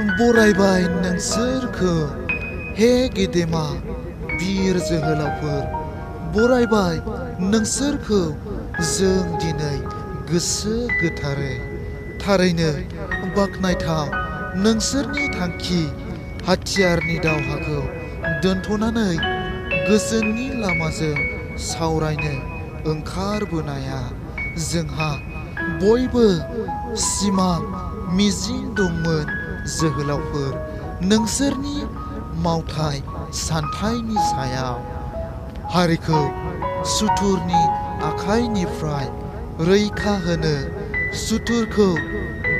बरायबाय नोंसोरखौ हे गेदेमा बिर जोहोलावफोर, बरायबाय नोंसोरखौ जों दिनै गोसो गोथारै। थारैनो बाख्नायथाव नोंसोरनि थांखि हाथियारनि दावहाखौ दोनथ'नानै गोजोननि लामाजों सावरायनो ओंखारबोनाया। जोंहा बयबो सिमां मिजिं दंमोन जोहोलावफोर, नोंसोरनि मावथाय सानथायनि सायाव। हारिखौ सुथुरनि आखाइनिफ्राय रैखा होनो, सुथुरखौ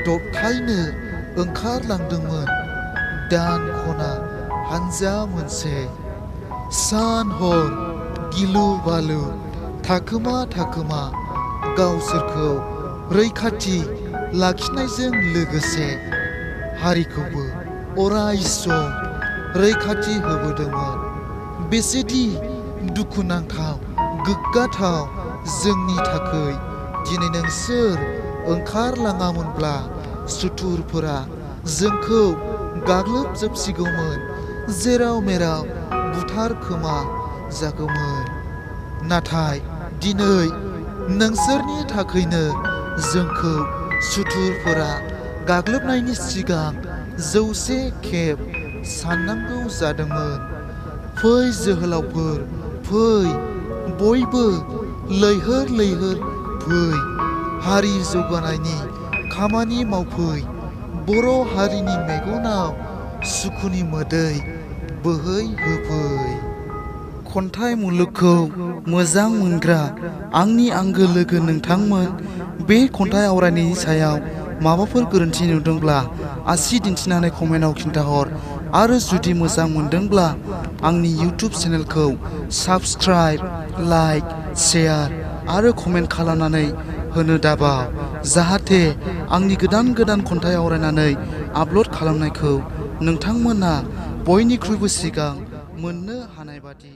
दबथायनो ओंखारलांदोंमोन दान खना हानजा मोनसे। सान हर गिलु बालु थाखोमा थाखोमा गावसोरखौ रैखाथि लाखिनायजों लोगोसे हारिखौबो अराय सम रैखाथि होबोदोंमोन। बेसेदि दुखुनांथाव, गोग्गाथाव जोंनि थाखै दिनै नोंसोर ओंखारलाङामोनब्ला सुथुरफोरा जोंखौ गाग्लोबजोबसिगौमोन, जेराव मेराव बुथारखोमा जागौमोन। नाथाय दिनै नोंसोरनि थाखैनो जोंखौ सुथुरफोरा गाग्लोबनायनि सिगां 100 खेब साननांगौ जादोंमोन। फै जोहोलावफोर फै, बयबो लैहोर लैहोर फै, हारि जौगानायनि खामानि मावफै, बर' हारिनि मेगनाव सुखुनि मोदै बोहैहोफै। खन्थाइ मुलुगखौ मोजां मोनग्रा आंनि आंगो लोगो नोंथांमोन, बे खन्थाइ आवरायनायनि सायाव माबाफोर गोरोन्थि नुदोंब्ला आसि दिन्थिनानै कमेन्टआव खिन्थाहर। आरो जुदि मोजां मोनदोंब्ला आंनि इउटिउब चेनेलखौ साबस्क्राइब, लाइक, शेयार आरो कमेन्ट खालामनानै होनो दाबाव, जाहाथे आंनि गोदान गोदान खन्थाइ आवरायनानै आपल'ड खालामनायखौ नोंथांमोना बयनिख्रुइबो सिगां मोननो हानाय बादि।